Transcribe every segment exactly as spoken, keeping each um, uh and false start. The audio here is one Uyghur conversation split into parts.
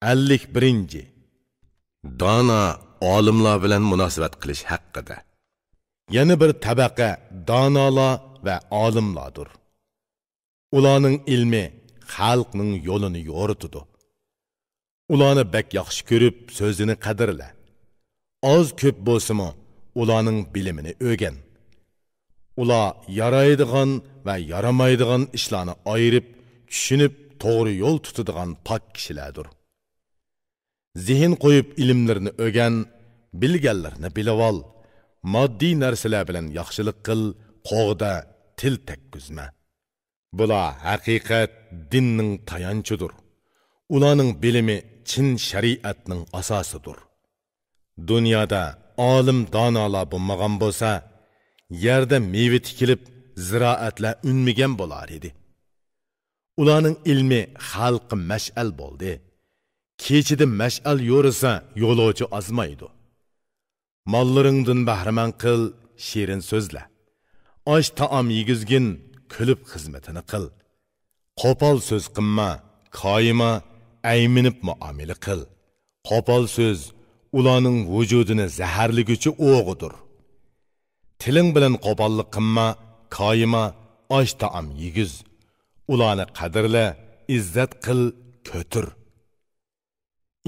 ئەللىك بىرىنچى. دانا ئالىملار بىلەن مۇناسىۋەت قىلىش ھەققىدە. يەنە بىر تەبەقە دانالار ۋە ئالىملاردۇر. ئۇلارنىڭ ئىلمى خەلقنىڭ يولىنى يورۇتىدۇ. ئۇلارنى بەك ياخشى كۆرۈپ، سۆزىنى قەدىرلە. ئاز-كۆپ بولسىمۇ، ئۇلارنىڭ بىلىمىنى ئۆگەن. ئۇلار يارايدىغان ۋە يارىمايدىغان ئىشلارنى ئايرىپ، چۈشىنىپ، توغرا يول تۇتىدىغان پاك كىشىلەردۇر. زېھىن قويۇپ ئىلىملىرىنى ئۆگەن، بىلگەنلىرىنى بىلىۋال. ماددىي نەرسىلەر بىلەن ياخشىلىق قىل، قوغدا، تىل تەگكۈزمە. بۇلار ھەقىقەت دىننىڭ تايانچىدۇر. ئۇلارنىڭ بىلىمى چىن شەرىئەتنىڭ ئاساسىدۇر. دۇنيادا ئالىم دانالار بولمىغان بولسا، يەردە مېۋە تىكىلىپ، زىرائەتلەر ئۈنمىگەن بولار ئىدى. ئۇلارنىڭ ئىلمى خەلققە مەشئەل بولدى. كېچىدە مەشئەل يورۇسا، يولۇچى ئازمايدۇ. ماللىرىڭدىن بەھرىمەن قىل، شېرىن سۆزلە. ئاش تائام يېگۈزگىن، كۈلۈپ خىزمىتىنى قىل. قوپال سۆز قىلما، كايىما، ئەيمىنىپ مۇئامىلە قىل. قوپال سۆز ئۇلارنىڭ ۋۇجۇدىنى زەھەرلىگۈچى ئوغىدۇر. تىلىڭ بىلەن قوپاللىق قىلما، كايىما، ئاش تائام يېگۈز. ئۇلارنى قەدىرلە، ئىززەت قىل، كۆتۈر.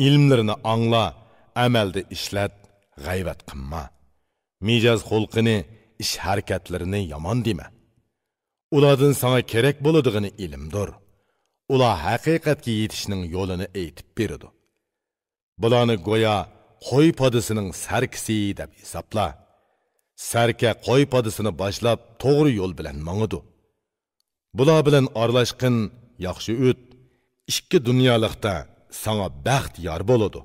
ئىلىملىرىنى ئاڭلا، ئەمەلدە ئىشلەت، غەيۋەت قىلما. مىجەز خۇلقىنى، ئىش ھەرىكەتلىرىنى يامان دېمە. ئۇلاردىن ساڭا كېرەك بولىدىغىنى ئىلىمدۇر. ئۇلار ھەقىقەتكە يېتىشنىڭ يولىنى ئېيتىپ بېرىدۇ. بۇلارنى گويا قوي پادىسىنىڭ سەركىسى دەپ ھېسابلا. سەركە قوي پادىسىنى باشلاپ، توغرا يول بىلەن ماڭىدۇ. بۇلار بىلەن ئارىلاشقىن، ياخشى ئۆت. ئىككى دۇنيالىقتا ساڭا بەخت يار بولىدۇ.